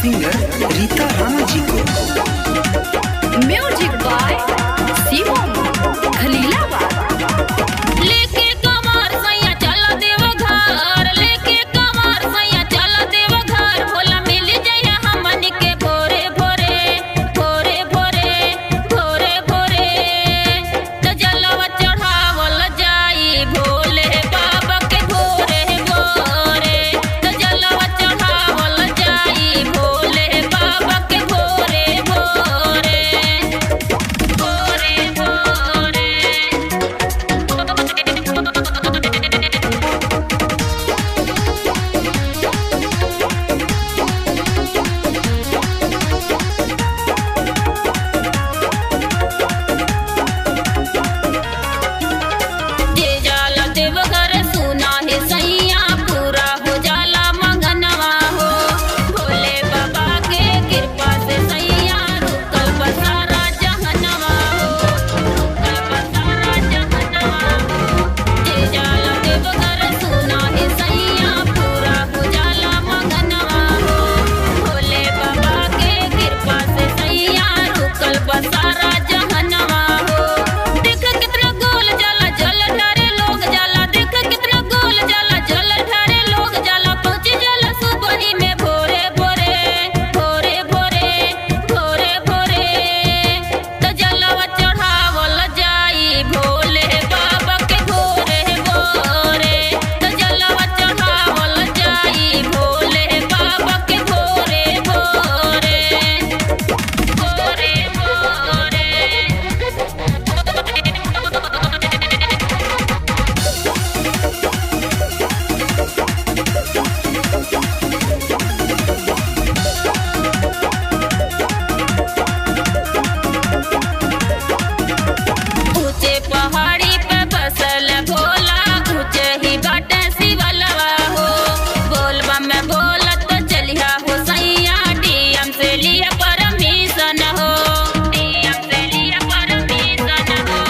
Singer रीता राणा जी को। Music by Shivam Khalilabad. लेके कमर सैया चल देव घर, लेके कमर सैया चल देव घर, भोला मिल जाइए हमन के भोरे भोरे भोरे भोरे भोरे भोरे। तो जलवा चढ़ावल जाई भोले बाबा के भोरे भोरे। तो जलवा चढ़ावल जाई भोले बाबा के भोरे भोरे भोरे भोरे। जे जाला देवघर सुना है सैया, पूरा हो जाला मंगनवा हो। भोले बाबा के कृपा से सैया, रुकल बसारा जहनवा हो, रुकल बसारा जहनवा हो। जे जाला देवघर सुना है सैया, पूरा हो जाला मंगनवा हो। भोले बाबा के कृपा से सैया, रुकल बसारा जहनवा हो। देख कितना गोल जाला जल ढारे लोग जाला, देख कितना गोल जाला जल ढारे लोग जाला, पहुँच जाला सुबही में भोरे भोरे भोरे भोरे भोरे भोरे। तो जलवा चढ़ावल जाई भोले बाबा के भोरे भोरे। तो जलवा चढ़ावल जाई भोले बाबा के भोरे भोरे भोरे भोरे। ऊंचे पहाड़ी पे बसल भोला, ऊंचे ही बाटे शिवलवा हो। बोलबा में बोलत चलिया हो सैया, डीएम से लिया परमिशन हो, डीएम से लिया परमिशन हो।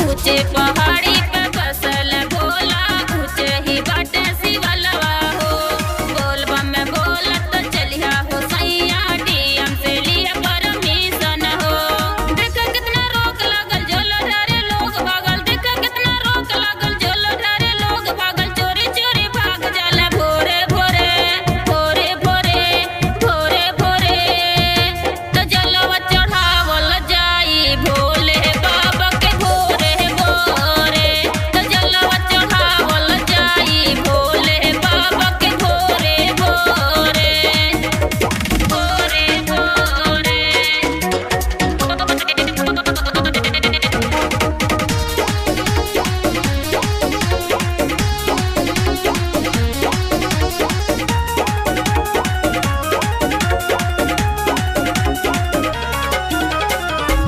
ऊंचे पहाड़ी पे बसल भोला, ऊंचे ही बाटे शिवलवा हो। बोलबा में बोलत चलिया हो सैया, डीएम से लिया परमिशन हो। देख कितना रोक लागल जल ढारे लोग भागल, देख कितना रोक लागल जल ढारे लोग भागल, चोरी चोरी भाग जाला भोरे भोरे भोरे भोरे भोरे भोरे। तो जलवा चढ़ावल जाई भोले बाबा के भोरे भोरे। तो जलवा चढ़ावल जाई भोले बाबा के भोरे भोरे भोरे भोरे।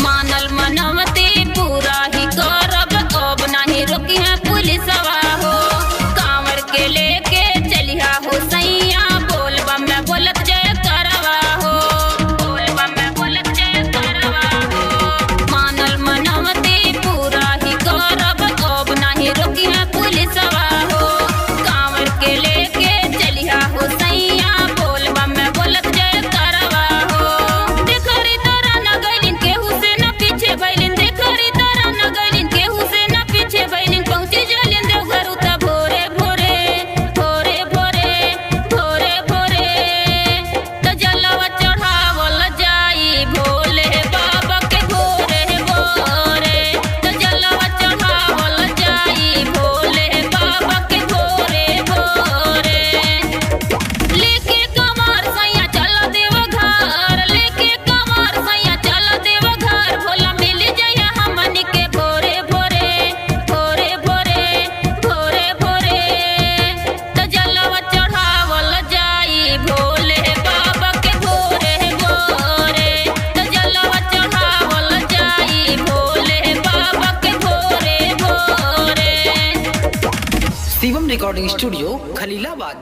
मानल मनवती पूरा ही करब, अब नाही रोकी है पुलिसवा हो। कांवर के लेके चलिहा हो सैया, बोलबा में बोलत जय करवा हो, बोलबा में बोलत जय करवा हो। मानल मनवती पूरा ही करब, अब नाही रोकी है पुलिसवा हो। कांवर के लेके चलिहा हो सैया, बोलबा में बोलत जय करवा हो। देखरी तारा न गइलिन केहू से न पीछे भइलिन, देखरी तारा न गइलिन केहू से न पीछे भइलिन, पहुँची जलिन देवघर उता भोरे भोरे भोरे भोरे भोरे भोरे। तो जलवा चढ़ावल जाई भोले बाबा के भोरे भोरे। तो जलवा चढ़ावल जाई भोले बाबा के भोरे भोरे। लेके कमर सैया चल देव घर, लेके कमर सैया चल देव घर, भोला मिल जाइए हमन के भोरे भोरे भोरे भोरे भोरे भोरे। तो जलवा चढ़ावल जाई भोले बाबा के भोरे भोरे। तो जलवा चढ़ावल जाई भोले बाबा के भोरे भोरे। Shivam recording studio Khalilabad.